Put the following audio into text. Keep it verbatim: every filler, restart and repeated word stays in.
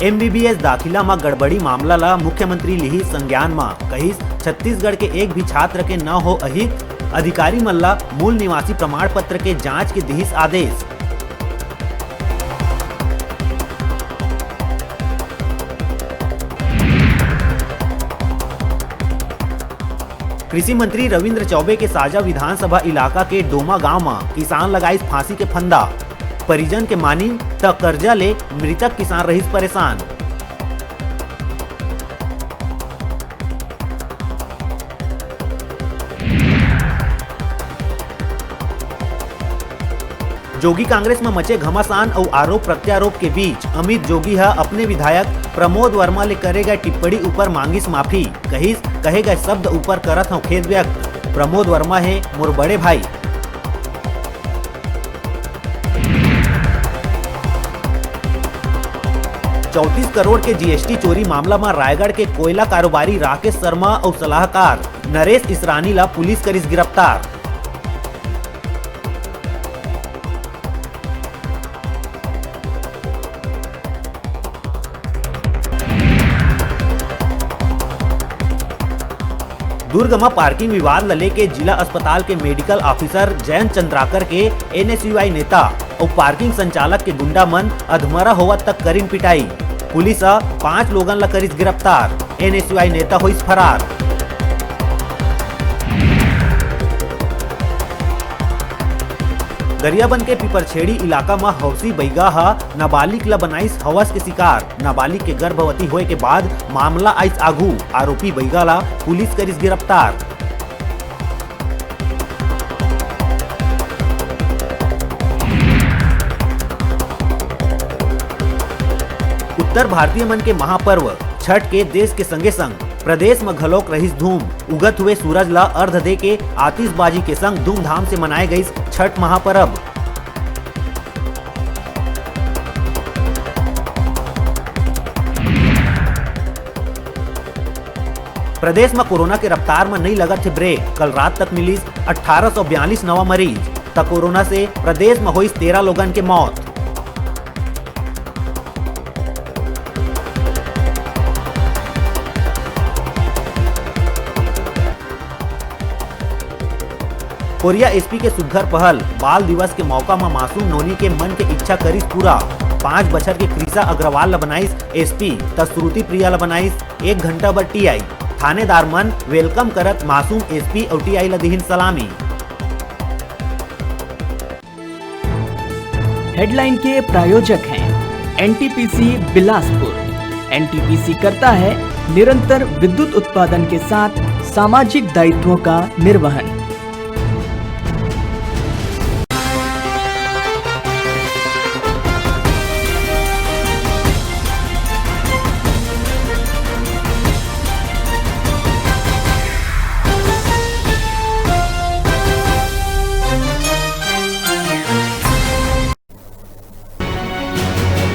MBBS दाखिला म गड़बड़ी मामला ल मुख्यमंत्री लिही संज्ञान म, कहिस, छत्तीसगढ़ के एक भी छात्र के न हो अहित, अधिकारी मन ल मूल निवासी प्रमाण पत्र के जांच के दिहिस आदेश। कृषि मंत्री रविंद्र चौबे के साजा विधानसभा इलाका के डोमा गांव म किसान लगाइस फांसी के फंदा। परिजन के मानिन त कर्जा ले मृतक किसान रहिस परेशान। जोगी कांग्रेस म मचे घमासान अउ आरोप प्रत्यारोप के बीच अमित जोगी ह अपने विधायक प्रमोद वर्मा ले करे गए टिप्पणी ऊपर मांगिस माफी। कहिस, कहे गए शब्द ऊपर करत हंव खेद व्यक्त। प्रमोद वर्मा हे मोर बड़े भाई। चौंतीस करोड़ के जीएसटी चोरी मामला म रायगढ़ के कोयला कारोबारी राकेश शर्मा अउ सलाहकार नरेश इसरानी ला पुलिस करिस गिरफ्तार। दुर्ग म पार्किंग विवाद ल लेके जिला अस्पताल के मेडिकल ऑफिसर जयंत चंद्राकर के एनएसयूआई नेता अउ पार्किंग संचालक के गुंडा मन अधमरा होवत तक करिन पिटाई। पुलिस ह पांच लोगन ल करिस गिरफ्तार, एनएसयूआई नेता होइस फरार। गरियाबंद के पिपरछेड़ी इलाका म हौसी बइगा ह नाबालिग ल बनाइस हवस के शिकार। नाबालिग के गर्भवती होए के बाद मामला आइस आघू। आरोपी बइगा ला पुलिस करिस गिरफ्तार। उत्तर भारतीय मन के महापर्व छठ के देश के संगे संग प्रदेश म घलोक रहिस धूम। उगत हुए सूरज ला अर्घ दे के आतिशबाजी के संग धूमधाम से मनाए गइस छठ महापर्व। प्रदेश म कोरोना के रफ्तार म नइ लगत हे ब्रेक। कल रात तक मिलिस अट्ठारह सौ बयालीस नवा मरीज, त कोरोना से प्रदेश म होइस तेरह लोगन के मौत। कोरिया एसपी के सुग्घर पहल, बाल दिवस के मौका म मासूम नोनी के मन के इच्छा करिस पूरा। पाँच बछर के कृषा अग्रवाल ल बनाइस एसपी, त श्रुति प्रिया ल बनाइस एक घंटा बर टीआई। थानेदार मन वेलकम करत मासूम एसपी अउ टीआई ल दिहिन सलामी। हेडलाइन के प्रायोजक हैं एनटीपीसी बिलासपुर। एनटीपीसी करता है निरंतर विद्युत उत्पादन के साथ सामाजिक दायित्वों का निर्वहन।